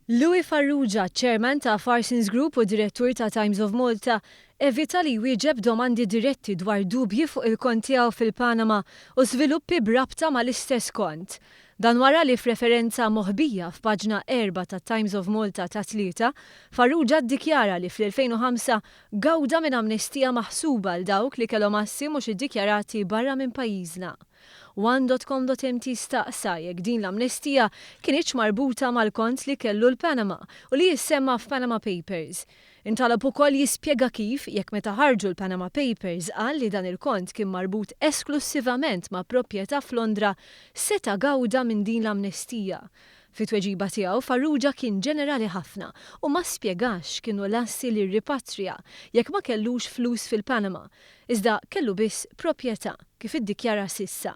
Louis Farrugia, Chairman ta' Farsons Group u Direttur ta' Times of Malta, evita li jwieġeb domandi diretti dwar dubji fuq il-kont tiegħu fil-Panama u żviluppi b'rabta mal-istess kont. Dan wara li f'referenza moħbija f'paġna 4 tat-Times of Malta tat-Tlieta, Farrugia ddikjara li fl-2005 gawda minn amnestija maħsuba għal dawk li kellhom assi mhux iddikjarati barra minn pajjiżna. One.com.mt staqsa jekk din l-amnestija kinitx marbuta mal-kont li kellu l-Panama u li jissemma f'Panama Papers. Intalab ukoll jispjega kif, jekk meta ħarġu l-Panama Papers qal li dan il-kont kien marbut esklussivament ma' proprjetà f'Londra, seta' gawda minn din l-amnestija. Fit-tweġiba tiegħu, Farrugia kien ġenerali ħafna u ma spjegax x'kienu l-assi li rripatrija jekk ma kellux flus fil-Panama, iżda kellu biss proprjetà, kif iddikjara s'issa.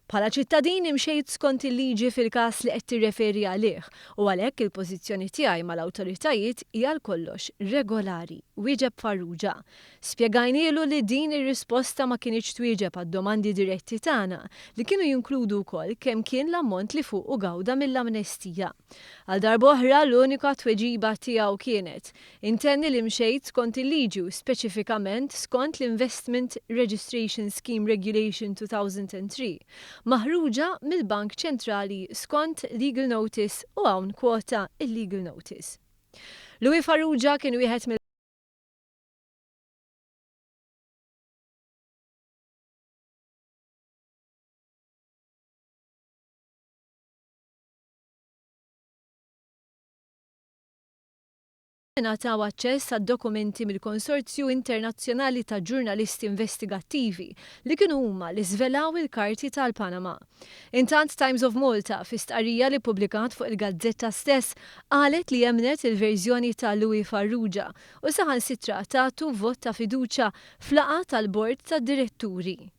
Bħala ċittadin imxejt skont il-liġi fil-każ li qed tirreferi għalih u għalhekk il-pożizzjoni tiegħi mal-awtoritajiet hi għal kollox regolari, wieġeb Farrugia. Spjegajnielu li din ir-risposta ma kinitx twieġeb għad-domandi diretti tagħna li kienu jinkludu wkoll kemm kien l-ammont li fuqu gawda mill-amnestija. Għal darb'oħra l-unika tweġiba tiegħu kienet, Intenni li mxejt skont il-liġi u speċifikament skont l-Investment Registration Scheme Regulation 2003, maħruġa mill-Bank Ċentrali skont Legal Notice u hawn kwota il-Legal Notice. Louis Farrugia kien wieħed mill Ingħataw aċċess għad-dokumenti mill-Konsorzju Internazzjonali ta' Ġurnalisti Investigattivi li kienu huma li żvelaw il-karti tal-Panama. Intant Times of Malta, fi stqarrija li ppubblikat fuq il-gazzetta stess, qalet li emmnet il-verżjoni ta' Louis Farrugia u saħansitra tatu vot ta' fiduċja f'laqgħa tal-Bord tad-Diretturi.